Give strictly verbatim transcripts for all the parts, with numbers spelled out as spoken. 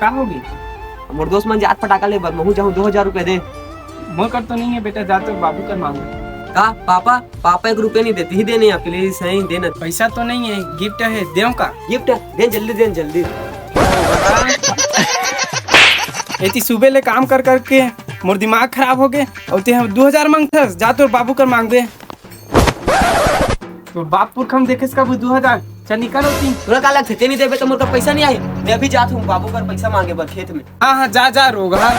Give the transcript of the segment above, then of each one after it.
का होगे? मोर दोस्त मन जात फटाका ले बर, महू जाहूं, दो हजार रुपया दे। मोर कर तो नहीं है बेटा, जा तो बाबू कर मांग। का पापा? पापा एक रुपया नहीं देते ही देने, अकेले ही सही देना। पैसा तो नहीं है, गिफ्ट है, देव का? गिफ्ट दे, जल्दी दे, जल्दी। एती सुबह ले काम कर करके मोर दिमाग खराब हो गए, और ते हम दो हजार मांगथस, जा तोर बाबू कर मांगबे। तो बाप पुरखा में देखेस कभू दो हजार? चल निकल होती। तोरा का लगथे, ते नहीं देबे तो मोर कर पैसा नहीं आही। मैं अभी जात हूँ, बाबू कर पैसा मांगे बर खेत में। हाँ, हाँ, जा, जा, रोगहा।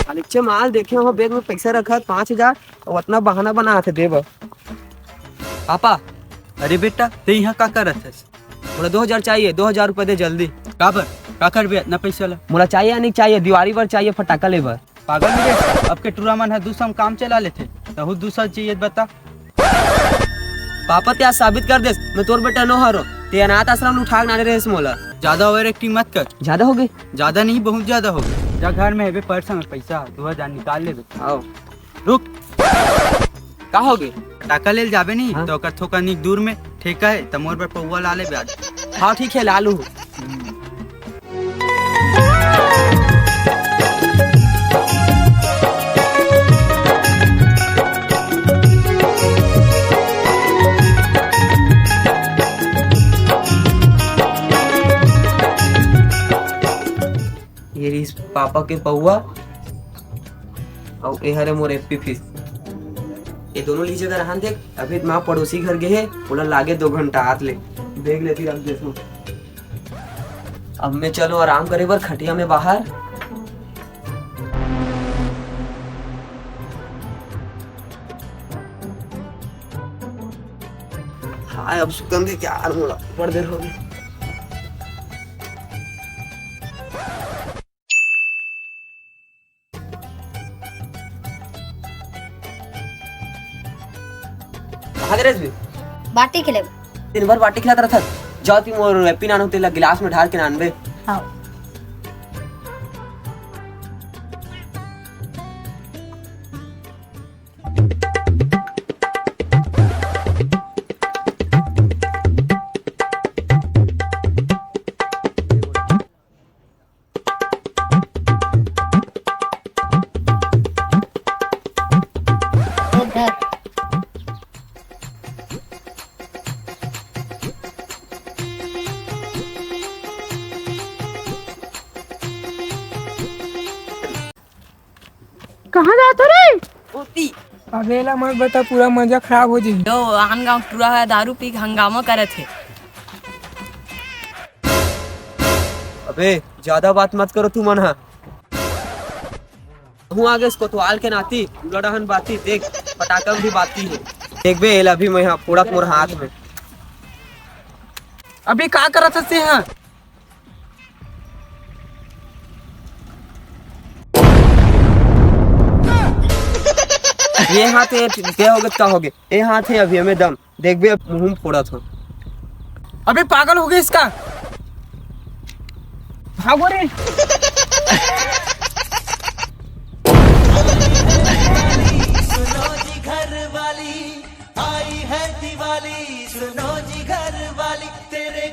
कालेच्चे माल देखे हो, बैग में पैसा रखा पाँच हजार, और अतना बहाना बनात हे देबा। पापा। अरे बेटा, ते इहाँ का करत हस? मोला दो हजार चाहिए, दो हजार रुपया दे जल्दी। काबर? का करबे अतना पैसा ला? मोला चाहिए या नहीं चाहिए, दिवाली बर चाहिए, फटाका ले बर। पागल हो गए? अब के टूरा मन ह दू सौ म काम चला लेथे, तहू दू सौ चाहिए बता। पापा, ते आज साबित कर देस, मैं तोर बेटा नो हरो। ते अनाथ आश्रम ले उठा के लाने रहेस मोला। ज्यादा ओवर एक्टिंग मत कर। ज्यादा हो गए? ज्यादा नहीं, बहुत ज्यादा हो गए। जा घर में हेबे पर्स में पैसा, दो हजार निकाल लेबे। आओ। रुक। का हो गए? टाका लेल जाबे नहीं, हाँ। तो ओकर थोका निक दूर में ठेका है, त मोर बर पौवा ला लेबे आज। हाँ, ठीक है, ला लू। ये रहिस पापा के पौवा, अउ ए हरे मोर एप्पी फिश। ये दोनों लीजिए अगर रहन देख, अभी माँ पड़ोसी घर गे हे, ओला लागे दो घंटा आत ले। देख लेती, रख देथों। अब मैं चलो आराम करे बर खटिया में बाहर। हाय, अब सुतन दे यार, मोला बड़ देर हो गई। कहाँ गे रेहेस बे? बाटी खेले। दिन भर बाटी खिलात रहत हस। जाओ तुम और एप्पी नानो तेला गिलास में ढार के नानबे। हाँ। कहाँ जात हो रे? ओती। अबे ला मत बता, पूरा मजा खराब हो जाही। यो, आन गांव टूरा है, दारू पी के हंगामा करत हे। अबे, ज्यादा बात मत करो तुमन हा। हूँ आगे कोतवाल के नाती, उला डहन बाती, देख, पटाखा में भी बाती है। देख बे, एला अभी मैं यहाँ फोड़त मोर हाथ में। अभी का करत हस यहाँ? ये हाथ है, क्या हो गया, का हो गया? ये हाथ है अभी हमें दम। देख बे, अब मुंह फोड़त हो। अबे पागल हो गया इसका। भागो रे। सुनो जी घर वाली, आई है दिवाली। सुनो जी घर वाली, तेरे